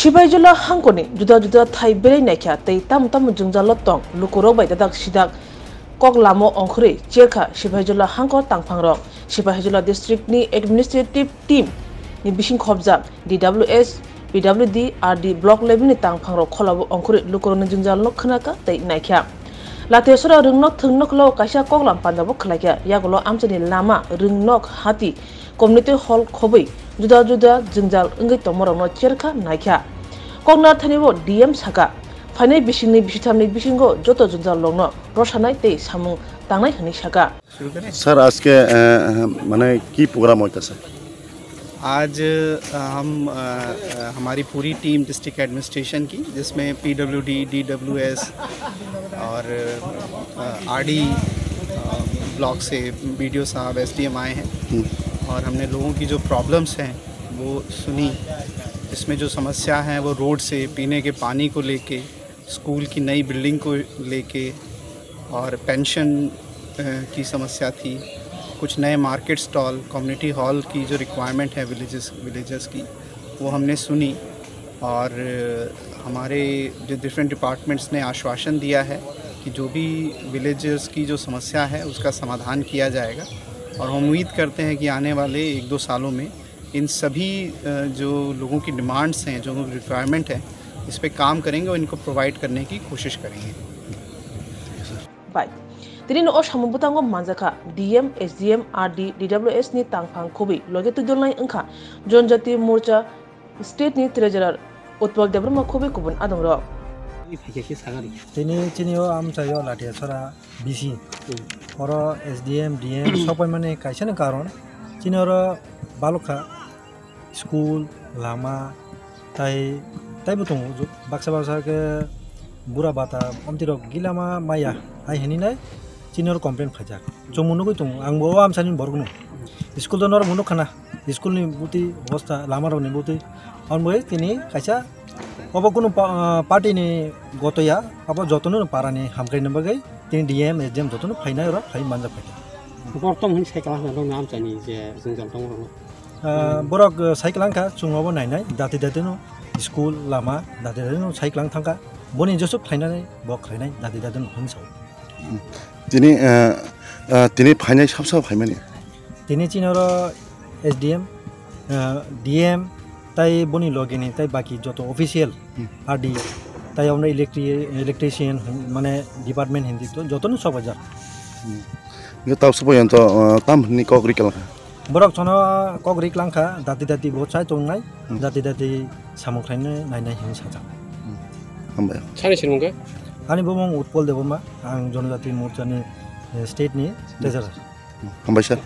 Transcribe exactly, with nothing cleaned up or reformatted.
Sipaijala hangkoni juda juda thai belai naikha tei tamo tamo jwngjalo tong lukurok bai dadak sidak kok lamo ongkhorwi cherkha Sipaijala hangkor tangphangrok. Sipaijala district ni administrative team ni bising khopjak D W S, P W D, R D block level ni tangphangrok kholabo ongkhorwi lukurokni jwngjalno khwnakha tei naikha. Lathiasora rwngnok thwngnoklo kaisa koklam pandabo khwlaikha, yagulo amchaini lama rwngnok hati community hall khobwi juda juda jwngjal wngwi tongmarokno cherkha naikha. Koknar thanibo D M saka, phainai bisingni bisithamni bisingo joto jwngjallokno rosanai tei samung tangnai hwnwi saka. Sir, आज के, अ, माने की प्रोग्राम होता सर? आज, अ, हम, अ, अ, हमारी पूरी team district administration की, जिसमें पीडब्ल्यूडी, डीडब्ल्यूएस और, अ, आरडी, अ, ब्लॉक से बीडीओ साहब, एसडीएम आए हैं। हम्म। और हमने लोगों की जो प्रॉब्लम्स हैं, वो सुनी। इसमें जो समस्या है, वो रोड से पीने के पानी को लेके, स्कूल की नई बिल्डिंग को लेके और पेंशन, अ, की समस्या थी, कुछ नए मार्केट स्टॉल, कम्युनिटी हॉल की जो रिक्वायरमेंट है विलेजेस, विलेजर्स की, वो हमने सुनी। और, अ, हमारे जो डिफरेंट डिपार्टमेंट्स ने आश्वासन दिया है कि जो भी विलेजर्स की जो समस्या है, उसका समाधान किया जाएगा। और हम उम्मीद करते हैं कि आने वाले एक दो सालों में इन सभी, अ, जो लोगों की डिमांड्स हैं, जो लोगों की रिक्वायरमेंट है, इस पे काम करेंगे और इनको प्रोवाइड करने की कोशिश करेंगे। Bai. Tini no o samung bwtango manjakha D M, S D M, R D, D W S ni tangphang khobwi loge twidulnai wngkha Janjati Morcha state ni treasurer Utpal Debbarma khobwi kubun adongrok. Tini chini o amchaio Lathiasora B C. Hmm. Oro S D M, D M sok paimani kaisa ni karon. Chini oro balok kha school, lama, tai, taibo tongo. Baksa baksa khe bura bata omtwi rok gilama maya hai hinwi nai chini oro complain khaijak. Chwngbo nugwi tongo, ang bo o amsani borok no. School do norok bo nukha na. School ni bwtwi obostha, lama rok ni bwtwi. Ang bo tini kaisa obo kunu pa-, ah, party ni goto ya, abo jotono para ni hamkrai ni bagwi tini D M, S D M jotono phainai oro phai manjak phaikha. Borok tong hwn sai kwlangkha nokni amchaini je jwngjal tongo rokno. Ah, borok, ah, sai kwlangkha, chwng obo nainai, dati dati no school, lama, dati dati no sai kwlang thangkha. Boni jesuk khlainani bo khlainai, dati dati no hwn sao. Tini, ah, ah, tini phainai sab sab phaimani? Tini chini oro S D M, ah, D M, tai boni loge ni tai baki joto official Hmm. R D, tai omo electri-, electrician, mane department hindi to joto no sok bajar. Hmm. Yo tau supo yon to, ah, tam ni kok ri kalang kha. Borok sono kok ri kalang kha, dati dati bo chai tong nai, Hmm. dati dati samung khlai nai nai nai hin sajak. Hmm. Hambai. Sani sirmung khe? Ani bumung Utpal Debbarma, ang Jonojati Morcha ni, eh, state ni Hmm. treasurer. Hmm. Hambai sir.